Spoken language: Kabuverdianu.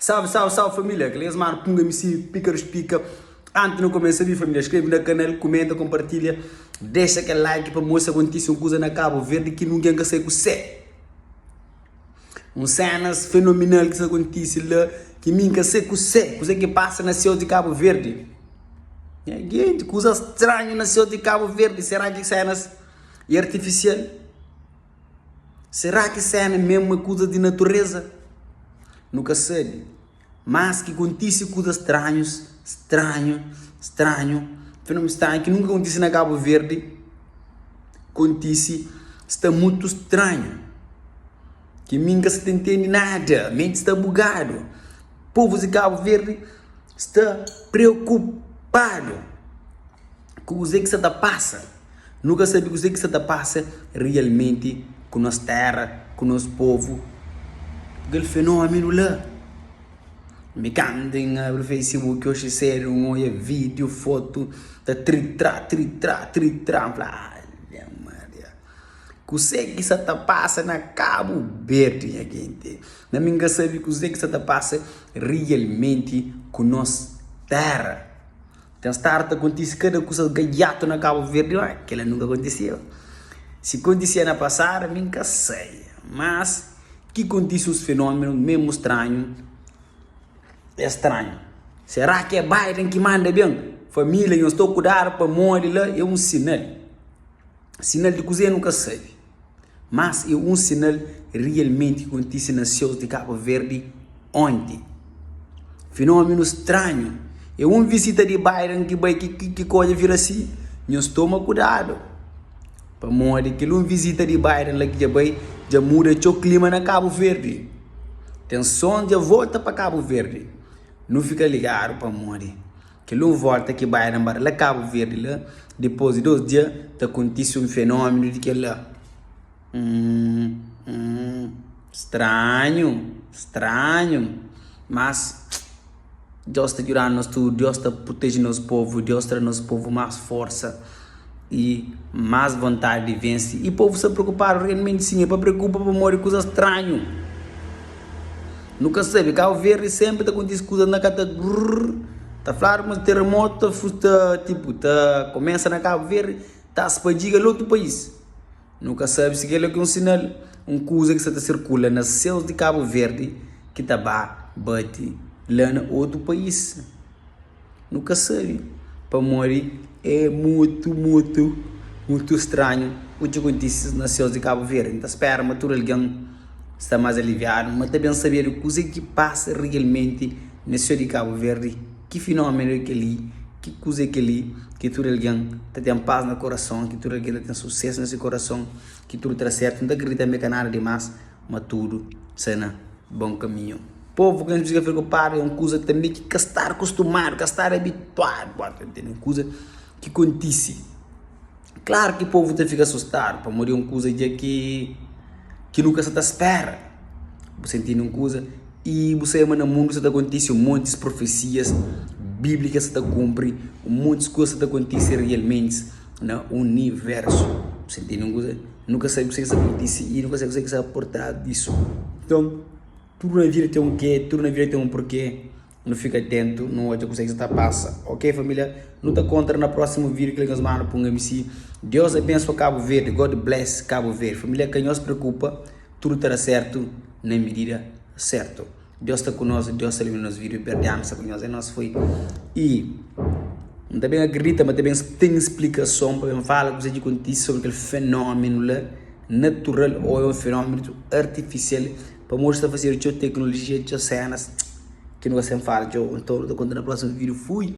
Salve salve salve família, kel es manu Punga MC Pícaros Pica. Antes nu começa bi família, skrebe na canal, comenta, compartilha, deixa kel like pa mostra kontise un kuza na Cabo Verde ki nungen ka sai ku se. Un cenas fenomenal ki sta kontise la ki mi ka sai ku se, kuze ki passa na céu di Cabo Verde. Nha gente, kuza stranhu na céu di Cabo Verde, será ki cenas é artificial? Será ki sena mesmu é kuzas di natureza? Nu ka sabe. Mas ki kontise kuzas stranhus, stranhu, stranhu, fenômenu stranhu ki nunka kontise na Kabu Verdi, kontise, sta mutu stranhu. Ki mi N ka sa ta intende nada, menti sta bugadu. Povus di Kabu Verdi sta preokupadu ku kuzê ki sa ta pasa. Nu ka sabe kuzê ki sta ta pasa rialmenti ku nos téra, ku nos povu, ku kel fenómenu la. Mi kantu N abri Facebook oxi sédu N odja vídiu, fotu ta tri-tra, tri-tra, tri-tra, N fla, Ave Maria, kuzê ki sta ta pasa na Kabu Verdi nha genti? Na mi N ka sabe kuzê ki sta ta pasa rialmenti ku nos téra. Ten stadu ta kontise kada kusa gaiatu na Kabu Verdi, ma kila nunka kontiseba. Si kontisia na pasadu, mi N ka sai. Mas, ki kontise uns fenomenu memu stranhu, é stranhu. Será ki é Biden ki manda ben? Familia, nhos sta kudadu pamodi la é un sinal. Sinal di kuzê nu ka sabe. Mas é un sinal rialmenti ki kontise na séus di Kabu Verdi onti. Finómenu stranhu. É un vizita di Biden ki bai ki ki kodja vira si. Nhos toma kudadu. Pamodi kel un vizita di Biden la ki dja bai dja muda txeu klima na Kabu Verdi. Tenson dja volta pa Kabu Verdi. Nu fika ligadu pamodi. Kel un volta ki Biden ba la Kabu Verdi la, dipos di 2 dia ta kontise un fenomenu di kel la. Hum, hum, stranhu, stranhu, mas Deus ta djuda-nu nos tudu, Deus ta proteje nos povu, Deus ta da nos povu mas forsa i mas vontadi di vense. I povu sta preokupadu realmenti sin, é pa preokupa pamodi kuzas stranhu. Nu ka sabe, Kabu Verdi senpri ta kontise kuzas na ka ta brrr, ta fladu ma teremotu ta ta tipu ta kumesa na Kabu Verdi ta spadjiga la otu país. Nu ka sabe si kel-la ki é un sinal, un kuza ki sta ta sirkula na séus di Kabu Verdi ki ta ba bati la na otu país. Nu ka sabe, pamodi é mutu, mutu, mutu stranhu u ki kontise na séus di Kabu Verdi. N ta spera ma tudu algen sta más aliviadu, ma ta ben sabedu kuzê ki pasa rialmenti na séu di Kabu Verdi, ki finómenu é kel-li, ki kuza é kel-li ki tudu algen ta ten pas na korason, ki tudu algen ta ten susésu na se korason, ki tudu ta da sértu. N ta kridita ma é ka nada dimás, ma tudu sta na bon kaminhu. Povu ka fika preokupadu é un kuza tanbe ki ka sta akustumadu, ka sta abituadu, bo ta ntende? Un kuza ki kontise. Klaru ki povu ta fika asustadu pamodi é un kuza dja ki ki nu ka sa ta spera. Bu sa ntende un kuza? I bu sabe ma na mundu sa ta kontise un montis profesias bíblikas sa ta kunpri, un montis kuza sa ta kontise rialmenti na universu. Bu sa ntende un kuza? Nu ka sabe kuzê ki sta kontise i nu ka sabe kuzê ki sta por trás disu. Nton, tudu na vida ten un ke, tudu na vida ten un porke. Nu fika atentu, nu odja kuzê ki sta ta pasa. Ok família, nu ta kontra na prósimu vídiu. Kel nhos manu Punga MC. Deus abensua Kabu Verdi. God bless Kabu Verdi. Família, ka nhos preokupa, tudu ta da sértu na midida sértu. Deus sta ku nos, Deus ta ilumina nos vida. Berdianu sta ku nhos. É nos foi. I N ta ben akredita ma ta ben ten splikason pa ben fala kuzê ki kontise sobri kel fenómenu la natural ô é un fenómenu artifisial pamodi sta fazedu txeu teknolojia, txeu sénas ki nu ka sen fala txeu. Nton nu ta konta na prósimu vídiu. Fui!